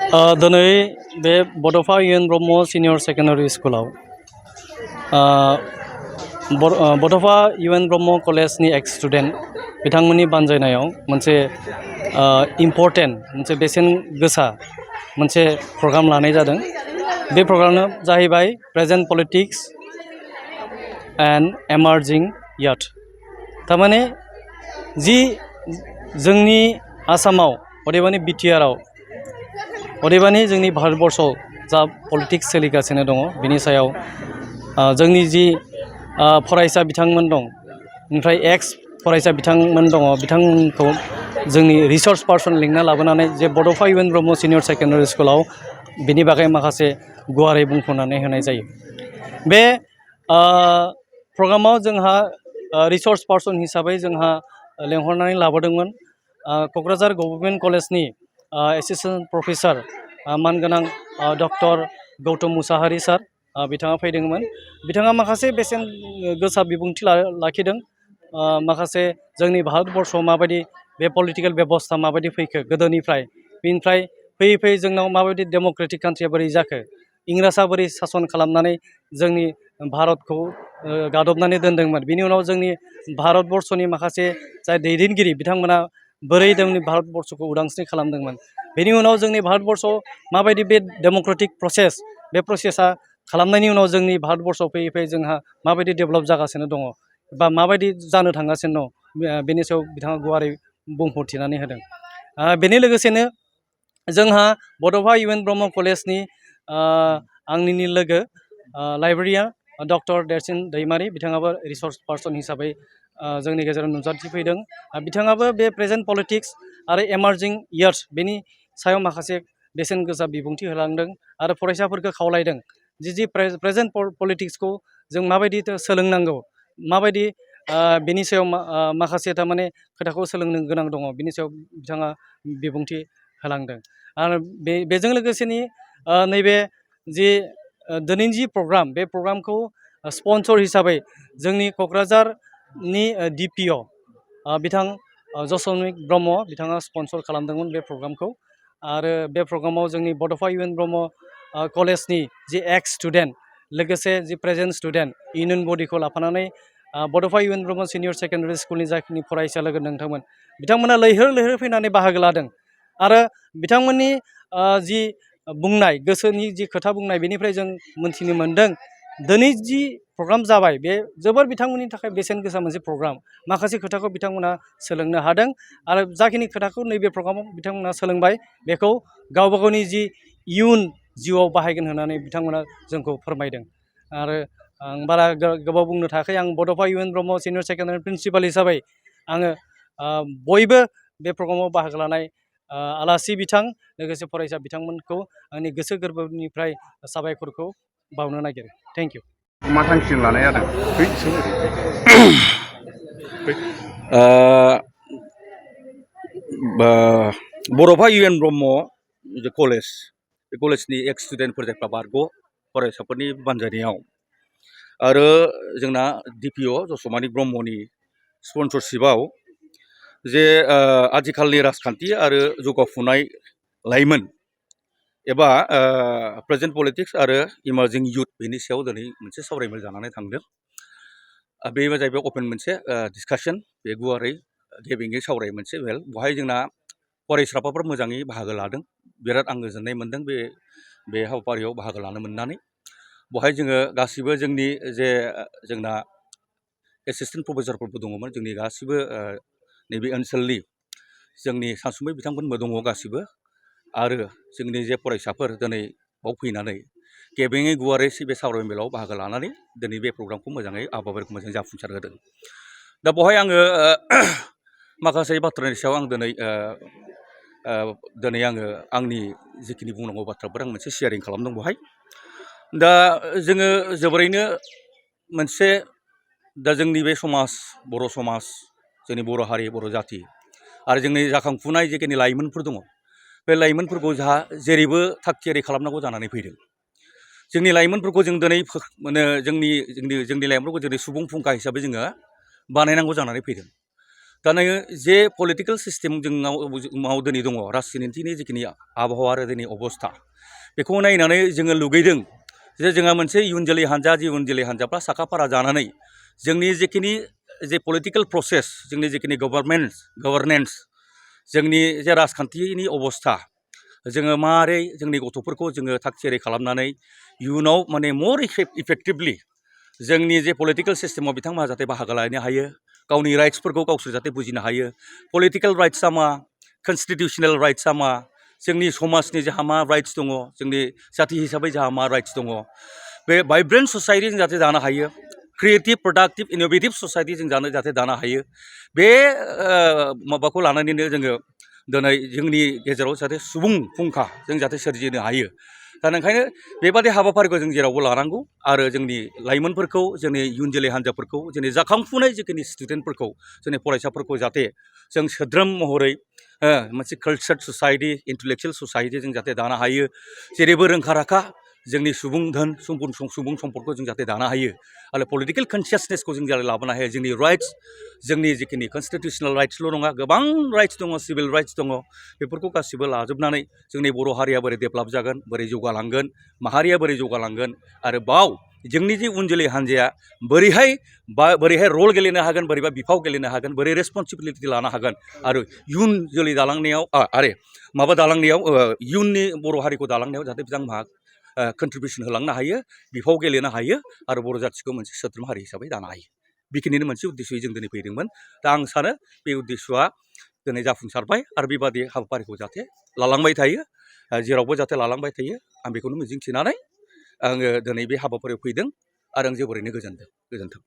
दिनै बे Bodofa U N Brahma senior secondary स्कुलाव बड'फा इउ एन ब्रह्म कलेजनि एक्स स्टुडेन्ट बिथांमोननि बानजायनायाव मोनसे इम्परटेन्ट मोनसे बेसेन गोसा मोनसे प्रग्राम लानाय जादों। बे प्रग्रामानो जाहैबाय प्रेजेन्ट पलिटिक्स एन्ड एमार्जिं याथ। थारमाने जि जोंनि आसामाव अदेबानि बिटिआरआव अदेबानि जोंनि भारतबर्षआव जा पलिटिक्स सोलिगासिनो दङ बिनि सायाव जोंनि जि फरायसा बिथांमोन दं ओमफ्राय एक्स फरायसा बिथांमोन दङ बिथांमोनखौ जोंनि रिसर्च पार्सन लिंना लाबोनानै जे Bodofa U N Brahma senior secondary स्कुलाव बिनि बागै माखासे गुवारै बुंफोरनानै होनाय जायो। बे प्रग्रामाव जोंहा रिसर्च पार्सन हिसाबै जोंहा लेंहरनानै लाबोदोंमोन क'क्राझार गभर्नमेन्ट कलेजनि एसिस्टेन्ट प्रफेसर मानगोनां डक्टर गौतम मुसाहारि सार बिथाङा फैदोंमोन। बिथाङा माखासे बेसेन गोसा बिबुंथि लाखिदों। माखासे जोंनि भारतबर्षआव माबायदि बे पलिटिकेल बेबस्था माबायदि फैखो गोदोनिफ्राय बेनिफ्राय फैयै फैयै जोंनाव माबायदि डेम'क्रेटिक कान्ट्रिया बोरै जाखो, इंराजआ बोरै सासन खालामनानै जोंनि भारतखौ गादबनानै दोनदोंमोन, बिनि उनाव जोंनि भारतबर्षनि माखासे जाय दैदेनगिरि बिथांमोना बोरै जोंनि भारतबर्षखौ उदांस्रि खालामदोंमोन, बेनि उनाव जोंनि भारतबर्षआव माबायदि बे डेम'क्रेटिक प्रसेस बे प्रसेसा खालामनायनि उनाव जोंनि भारतबर्षआव फैयै फैयै जोंहा माबायदि डेभेलप जागासिनो दङ बा माबायदि जानो थांगासिनो दं बेनि सायाव बिथाङा गुवारै बुंफोरथिनानै होदों। बेनि लोगोसेनो जोंहा बड'फा इउ एन ब्रह्म कलेजनि आंनिनो लोगो लाइब्रेरियान डक्टर देरसिन दैमारि बिथाङाबो रिसर्च पार्सन हिसाबै जोंनि गेजेराव नुजाथिफैदों। बिथाङाबो बे प्रेजेन्ट पलिटिक्स आरो एमार्जिं यार्स बेनि सायाव माखासे बेसेन गोसा बिबुंथि होलांदों आरो फरायसाफोरखौ खावलायदों जि प्रेजेन्ट पलिटिक्सखौ जों माबायदि सोलोंनांगौ, माबायदि बेनि सायाव माखासे थारमाने खोथाखौ सोलोंनो गोनां दङ बिनि सायाव बिथाङा बिबुंथि होलांदों। आरो बेजों लोगोसेनि नैबे जि दिनैनि जि प्रग्राम बे प्रग्रामखौ स्पन्सर हिसाबै जोंनि क'क्राझारनि DPO बिथां जसमिक ब्रह्म बिथाङा स्पन्सर खालामदोंमोन बे प्रग्रामखौ। आरो बे प्रग्रामाव जोंनि बड'फा इउ एन ब्रह्म कलेजनि जि एक्स स्टुडेन्ट लोगोसे जि प्रेजेन्ट स्टुडेन्ट इउनियन बडिखौ लाफानानै Bodofa U N Brahma senior secondary स्कुलनि जाखिनि फरायसा लोगो नोंथांमोन बिथांमोना लैहोर लैहोर फैनानै बाहागो लादों। आरो बिथांमोननि जि बुंनाय गोसोनि जि खोथा बुंनाय बेनिफ्राय जों मोनथिनो मोनदों दिनै जि प्रग्राम जाबाय बे जोबोर बिथांमोननि थाखाय बेसेन गोसा मोनसे प्रग्राम। माखासे खोथाखौ बिथांमोना सोलोंनो हादों आरो जाखिनि खोथाखौ नैबे प्रग्रामाव बिथांमोना सोलोंबाय बेखौ गावबा गावनि जि इयुन जिउआव बाहायगोन होननानै बिथांमोना जोंखौ फोरमायदों। आरो आं बारा गोबाव बुंनो थाखाय आं Bodofa U N Brahma senior secondary principal हिसाबै आङो बयबो बे प्रग्रामाव बाहागो लानाय आलासि बिथां लोगोसे फरायसा बिथांमोनखौ आंनि गोसो गोरबोनिफ्राय साबायखरखौ बावनो नागिरो। Thank you. मा थांखि लानाय जादों? बड'फा इउ एन ब्रह्म जे कलेज बे कलेजनि एक्स स्टुडेन्टफोर जायफ्रा बारग' फरायसाफोरनि बानजायनायाव आरो जोंना DPO जसमानि ब्रह्मनि स्पन्सरशिपआव जे आथिखालनि राजखान्थि आरो जौगाफुनाय लाइमोन एबा प्रेजेन्ट पलिटिक्स आरो इमार्जिं इयुथ बेनि सायाव दिनै मोनसे सावरायमेल जानानै थांदों। बे जाहैबाय अपेन मोनसे डिसकासन, बे गुवारै गेबेङै सावराय मोनसे मेल। बेवहाय जोंना फरायसाफोर मोजाङै बाहागो लादों। बिराद आं गोजोननाय मोनदों बे हाबाफारियाव बाहागो लानो मोननानै। बेवहाय जोङो गासिबो जोंनि जे जोंना एसिस्टेन्ट प्रफेसरफोरबो दङमोन, जोंनि गासिबो नैबे ओनसोलनि जोंनि सानसुमै बिथांमोनबो दङ गासिबो। आरो जोंनि जे फरायसाफोर दिनै बाव फैनानै गेबेङै गुवारै बे सावरायमेलाव बाहागो लानानै दिनै बे प्रग्रामखौ मोजाङै हाबाफारिखौ मोजाङै जाफुंसार होदों। दा बेवहाय आङो माखासे बाथ्रानि सायाव आं दिनै आङो आंनि जिखिनि बुंनांगौ बाथ्राफोर आं मोनसे शेयारिं खालामदों बेवहाय। दा जोङो जोबोरैनो मोनसे दा जोंनि बे समाज, बर' समाज, जोंनि बर' हारि, बर' जाथि आरो जोंनि जाखांफुनाय जिखिनि लाइमोनफोर दङ बे लाइमोनफोरखौ जोंहा जेरैबो थाग थियारि खालामनांगौ जानानै फैदों। जोंनि लाइमोनफोरखौ जों दिनै जोंनि लाइमोनफोरखौ दिनै सुबुं फुंखा हिसाबै जोङो बानायनांगौ जानानै फैदों। दा नोङो जे पलिटिकेल सिस्टेम जोंनाव दिनै दङ राजनितिनि जिखिनि आबहावा आरो दिनै अबस्था बेखौ नायनानै जोङो लुगैदों जे जोंहा मोनसे इयुन जोलै हान्जा जे इयुन जोलै हान्जाफ्रा साखा-फारा जानानै जोंनि जिखिनि जे पलिटिकेल प्रसेस जोंनि जिखिनि गभर्नेन्स जोंनि जे राजखान्थिनि अबस्था जोङो मारै जोंनि गथ'फोरखौ जोङो थाग-थियारि खालामनानै इयुनाव माने मर इफेक्टिभलि जोंनि जे पलिटिकेल सिस्टेमाव बिथांमोनहा जाहाथे बाहागो लानो हायो गावनि राइट्सफोरखौ गावसोर जाहाथे बुजिनो हायो पलिटिकेल राइट्सआ मा कनस्टिटिउसनेल राइट्सआ मा जोंनि समाजनि जोंहा मा राइट्स दङ जोंनि जाथि हिसाबै जोंहा मा राइट्स दङ बे भाइब्रेन्ट ससाइटि जों जाहाथे दानो हायो क्रिएटिभ प्रडाक्टिभ इन'भेटिभ ससाइटि जों जाहाथे दानो हायो बे माबाखौ लानानैनो जोङो दिनै जोंनि गेजेराव जाहाथे सुबुं फुंखा जों जाहाथे सोरजिनो हायो दा ओंखायनो बेबादि हाबाफारिखौ जों जेरावबो लानांगौ आरो जोंनि लाइमोनफोरखौ जोंनि इयुन जोलै हान्जाफोरखौ जोंनि जाखांफुनाय जिखिनि स्टुडेन्टफोरखौ जोंनि फरायसाफोरखौ जाहाथे जों सोद्रोम महरै मोनसे कालचार्ड ससाइटि इन्टेलेक्सुवेल ससाइटि जों जाहाथे दानो हायो जेरैबो रोंखा-राखा जोंनि सुबुं धोन सुबुं सम्पदखौ जों जाहाथे दानो हायो आरो पलिटिकेल कनसियासनेसखौ जों जाहाथे लाबोनो हायो जोंनि राइट्स जोंनि जिखिनि कनस्टिटिउसनेल राइट्सल' नङा गोबां राइट्स दङ सिभिल राइट्स दङ बेफोरखौ गासिबो लाजोबनानै जोंनि बर' हारिया बोरै डेभेलप जागोन बोरै जौगालांगोन माहारिया बोरै जौगालांगोन आरो बाव जोंनि जे उन जोलै हान्जाया बोरैहाय रल गेलेनो हागोन बोरैबा बिफाव गेलेनो हागोन बोरै रेसपन्सिबिलिटि लानो हागोन आरो इयुन जोलै दालांनायाव आरो दालांनायाव इयुननि बर' हारिखौ दालांनायाव जाहाथे बिथांमोनहा कन्ट्रिबिउसन होलांनो हायो बिफाव गेलेनो हायो आरो बर' जाथिखौ मोनसे सोद्रोम हारि हिसाबै दानो हायो बेखिनिनो मोनसे उद्देश्ययै जों दिनै फैदोंमोन दा आं सानो बे उद्देश्यआ दिनै जाफुंसारबाय आरो बेबादि हाबाफारिखौ जाहाथे लालांबाय थायो जेरावबो जाहाथे लालांबाय थायो आं बेखौनो मिजिंथिनानै आङो दिनै बे हाबाफारियाव फैदों आरो आं जोबोरैनो गोजोनदों गोजोन्थों